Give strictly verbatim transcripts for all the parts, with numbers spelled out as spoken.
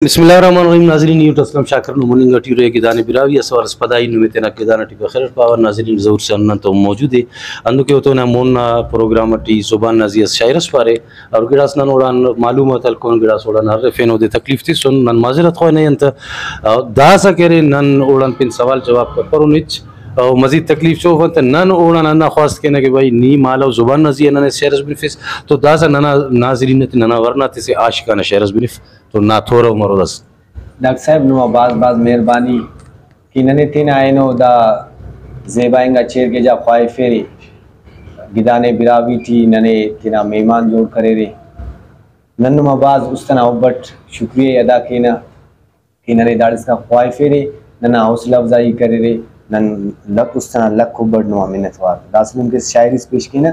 بسم اللہ الرحمن الرحیم۔ ناظرین، یوٹیوب اسلم شاکر نو مننگ ٹی ارے گدانے براہوئی اس وار اس پدا ای نمے تینا گدان ٹی بخیر پاوہ۔ ناظرین، ظہور سے نن تو موجود ہے، ہندن کہ او تو نا مون نا پروگرام ٹی زبان نا زی اس شاعر اس پارے اور گڑاس نن اوڑان معلومات ہلکون، گڑاس اوڑان ہرفین، اودے تکلیف تسن۔ نن معذرت خواہنہ انت، داسہ کہ ارے نن اوڑان پن سوال جواب کرپرون ہچ، او مزید تکلیف چوف انت۔ نن اوڑان ہندا خواست کینہ کہ بھائی نی مالو زبان نا زی آ ننے شعر اس بنفس، تو داسہ ننا ناظرین تے ننا ورنا تے سے عاشقانہ شعر اس بنف۔ تو نا تورہ مرو داسہ۔ ڈاکٹر صاحب، نما بھاز بھاز مہربانی کہ ننے تینا اینو دا زیبا انگا چیر گجا خواہفیرے، گدانے براہوئی ٹی ننے تینا مہمان جوڑ کریرے۔ نن نما بھاز است ئنا حب اٹ شکریہ ءِ ادا کینہ کہ ننے داڑسکان خواہفیرے، ننا حوصلہ افزائی کریرے، نن لکھ است ئنا لکھ حب اٹ نما منت وار۔ داسہ نم کس شاعری اس پیش کینہ۔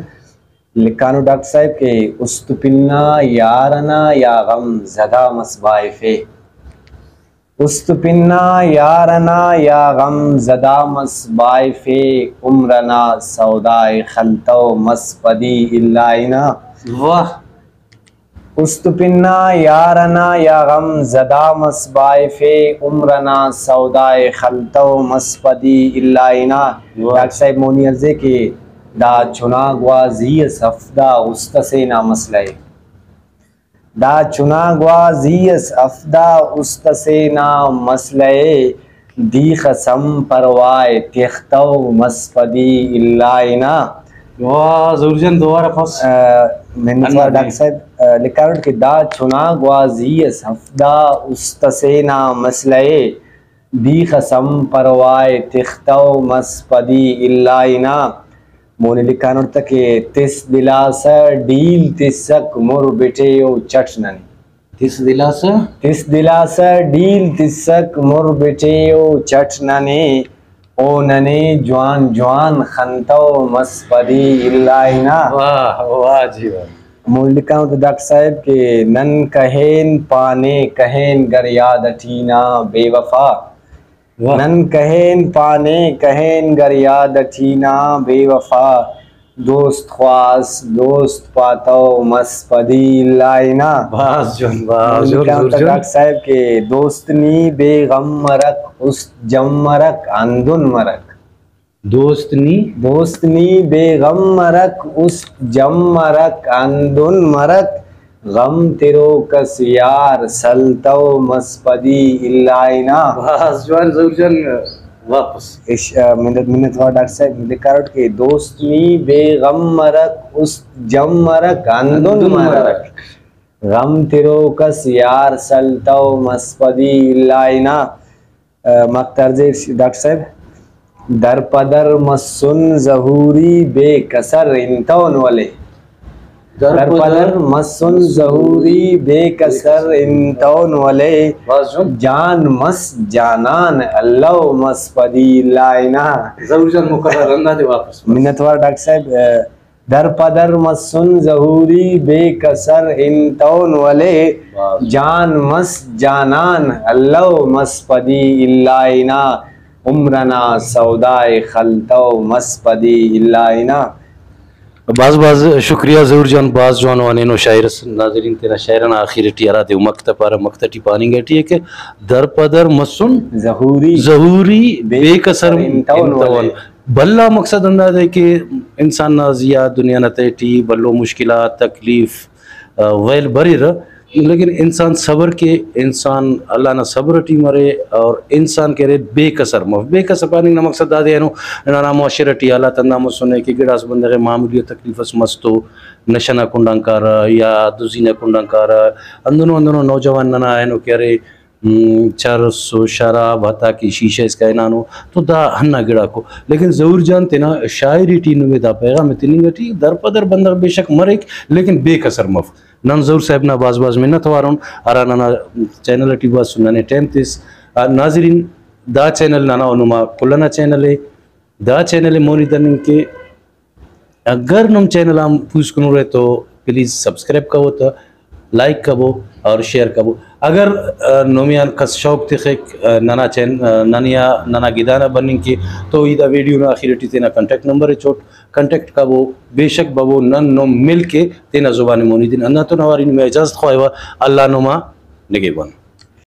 لکھانو ڈاکٹر صاحب کہ است پن نا یار ئنا یا غم زدا مس بائفے۔ است پن نا یار ئنا یا غم زدا مس بائفے، عمر ئنا سودا ءِ خلتو مس پدی الا ہنا۔ واہ۔ است پن نا یار ئنا یا غم زدا مس بائفے، عمر ئنا سودا ءِ خلتو مس پدی الا ہنا۔ واہ۔ ڈاکٹر صاحب مونی عرض ءِ کہ دا چنا گوازی اس ہفدا است ئسے نا مسئلہ ءِ۔ دا چنا گوازی اس ہفدا است ئسے نا مسئلہ ءِ، دیخس ہم پرواہ تختو مس پدی الا ہنا۔ واہ، ظہور جان دوبارہ پس۔ آ، منت وار ہندا ڈاکٹر صاحب، آ، لکھاروٹ کہ دا چنا گوازی اس ہفدا است ئسے نا مسئلہ ءِ، دیخس ہم پرواہ تختو مس پدی الا ہنا۔ مون لکھانٹ تہ کہ تس دلاسہ ڈیل تسک مر بٹے او چٹ ننے۔ تس دلاسہ؟ تس دلاسہ ڈیل تسک مر بٹے او چٹ ننے، او ننے جوان جوان خنتو مس پدی الا ہنا۔ واہ، واہ جی واہ۔ مون لکھانٹ تہ ڈاکٹر صاحب کہ نن کہین پانے کہین گر یاد اٹی نا بے وفا۔ واہ۔ نن کہین پانے کہین گر یاد اٹی نا بے وفا، دوست خواس دوست پاتو مس پدی الا ہنا۔ بھاز جوان، بھاز جوان، نن کہین ظہور جان۔ ڈاکٹر صاحب کہ دوست نی بے غم مرک، است جم مرک، ہندن مرک۔ دوست نی؟ دوست نی بے غم مرک، است جم مرک، ہندن مرک، غم تروک اس یار سلتو مس پدی الا ہنا۔ بھاز جوان ظہور جان، واپس۔ اش-، آ، منت، منت وار ڈاکٹر صاحب، لکھاروٹ کہ دوست نی بے غم مرک، است جم مرک، ہندن ہندن مرک۔ مرک۔ غم تروک اس یار سلتو مس پدی الا ہنا۔ آ، مقطع ارزے ڈاکٹر صاحب۔ در پہ در مسن ظہوری بے کسر ہنتون ولے۔ در در پہ پہ در در مسن ظہوری بے کسر ہنتون ولے۔ بھاز جوان۔ جان مس جانان الو مس پدی الا ہنا۔ ظہور جان مکرر ہندا دے واپس۔ منت وار ڈاکٹر صاحب، آ، در پہ در مسن ظہوری بے کسر ہنتون ولے، بھاز۔ جان مس جانان الو مس پدی الا ہنا، عمر ئنا سودا ءِ خلتو مس پدی الا ہنا۔ بھاز بھاز شکریہ ظہور جان، بھاز جوانو ہنینو شاعر اس۔ ناظرین تینا شاعر ئنا آخر ٹی ہرادے او مقطع پارہ، مقطع ٹی پاننگ ٹی ءِ کہ در پہ در مسن ظہوری ظہوری بے بے کسر کسر ہنتون ہنتون۔ ولے۔ بھلا مقصد ہندادے کہ انسان نا زی آ دنیا نا تہٹی بھلو مشکلات، تکلیف، آ، ویل بریرہ، لیکن انسان صبر کے، انسان اللہ نا صبر ٹی مرے اور انسان کہ ارے بے کسر مف۔ بے کسر پاننگ نا مقصد دادے اینو، ننا معاشرہ ٹی حالات ہندا مسنے کہ گڑاس بندغ ءِ معمولی آ تکلیف اس مس تو نشہ نا کنڈ آن کارہ یا دزی نا کنڈ آن کارہ، ہندنو ہندنو نوجوان ننا اینو کہ ارے، م، چرس و شراب، حتیٰ کہ شیشہ اسکا ہنانو، تو دا ہندا گڑاکو۔ لیکن ظہور جان تینا شاعری ٹی نمے دا پیغام ءِ تننگ ٹی در پہ در بندغ بے شک مریک، لیکن بے کسر مف۔ نن ظہور صاحب نا بھاز بھاز منت وار ان، ہرا ننا چینل ٹی بس ننے ٹائم تس۔ آ، ناظرین، دا چینل ننا و نما کل ئنا چینل ءِ۔ دا چینل ءِ مونی دننگ کہ اگر نم چینل آن پوسکن ارے تو پلیز سبسکرائب کبو تہ، لائک کبو اور شیئر کبو۔ اگر، آ، نمے آن کس شوق تخک، آ، ننا چین-، آ، ننے آ ننا گدانا بننگ کے، تو ای دا ویڈیو نا آخر ٹی تینا کانٹیکٹ نمبر ءِ چوٹ، کانٹیکٹ کبو، بے شک ببو نن نم مل کے تینا زبان ءِ مونی دن۔ ہنداتون اوار ای نمے آ اجازت خواہوہ، اللہ نما نگہبان۔